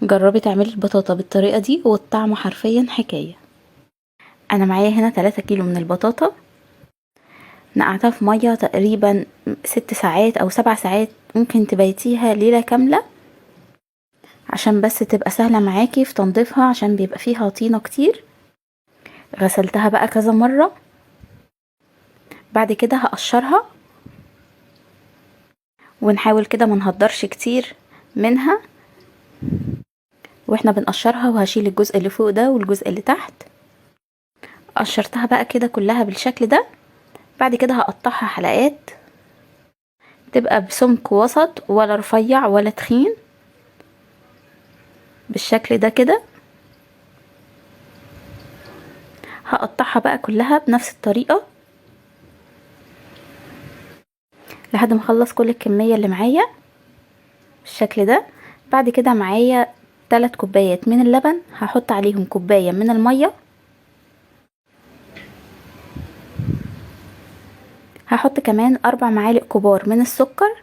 جربي تعملي البطاطا بالطريقة دي والطعم حرفيا حكاية. انا معايا هنا 3 كيلو من البطاطا، نقعتها في مية تقريبا 6 ساعات او 7 ساعات، ممكن تبيتيها ليلة كاملة عشان بس تبقى سهلة معاكي في تنظيفها، عشان بيبقى فيها طينة كتير. غسلتها بقى كذا مرة. بعد كده هقشرها، ونحاول كده ما نهدرش كتير منها واحنا بنقشرها. وهشيل الجزء اللي فوق ده والجزء اللي تحت. قشرتها بقى كده كلها بالشكل ده. بعد كده هقطعها حلقات، تبقى بسمك وسط، ولا رفيع ولا تخين، بالشكل ده كده. هقطعها بقى كلها بنفس الطريقة لحد ما اخلص كل الكمية اللي معايا بالشكل ده. بعد كده معايا 3 كوبايات من اللبن، هحط عليهم كوباية من المية، هحط كمان 4 معالق كبار من السكر،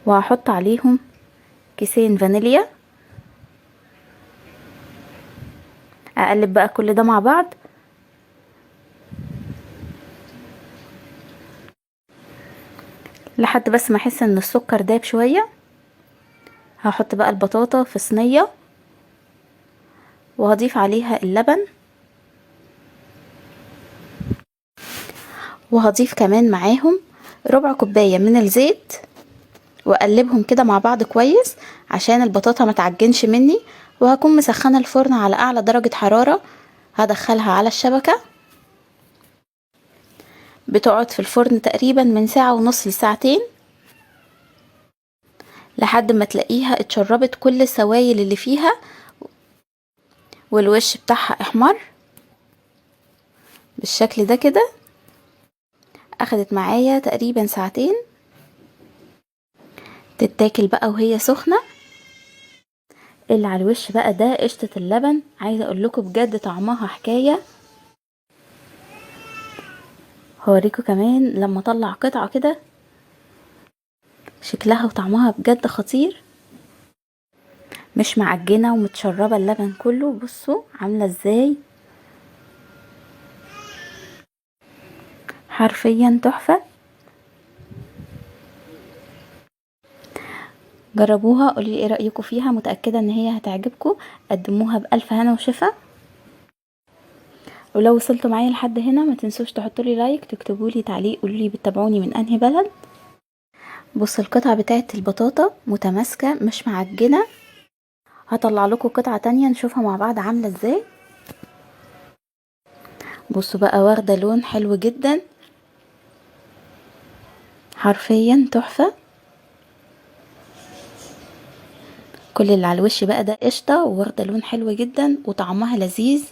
وهحط عليهم كيسين فانيليا. اقلب بقى كل ده مع بعض. لحد بس ما احس ان السكر داب شوية. هحط بقى البطاطا في صينية، وهضيف عليها اللبن، وهضيف كمان معاهم ربع كوباية من الزيت، واقلبهم كده مع بعض كويس عشان البطاطا ما تعجنش مني. وهكون مسخنة الفرن على اعلى درجة حرارة. هدخلها على الشبكة، بتقعد في الفرن تقريبا من ساعة ونص لساعتين لحد ما تلاقيها اتشربت كل السوائل اللي فيها والوش بتاعها احمر بالشكل ده كده. اخدت معايا تقريبا ساعتين. تتاكل بقى وهي سخنة. اللي على الوش بقى ده قشطة اللبن، عايزة اقول لكم بجد طعمها حكاية. هوريكم كمان لما اطلع قطعة كده شكلها وطعمها بجد خطير، مش معجنة ومتشربة اللبن كله. بصوا عاملة ازاي، حرفيا تحفة. جربوها، قولي ايه رأيكم فيها، متأكدة ان هي هتعجبكم. قدموها بألف هنا وشفا. ولو وصلتوا معايا لحد هنا ما تنسوش تحطوا لي لايك، تكتبوا لي تعليق، قولوا لي بتتابعوني من انهي بلد. بصوا القطعة بتاعت البطاطا متماسكة مش معجنة. هطلع لكم قطعة تانية نشوفها مع بعض عاملة ازاي. بصوا بقى واخدة لون حلو جدا، حرفيا تحفة. كل اللي على الوش بقى ده قشطة، وواخدة لون حلو جدا وطعمها لذيذ.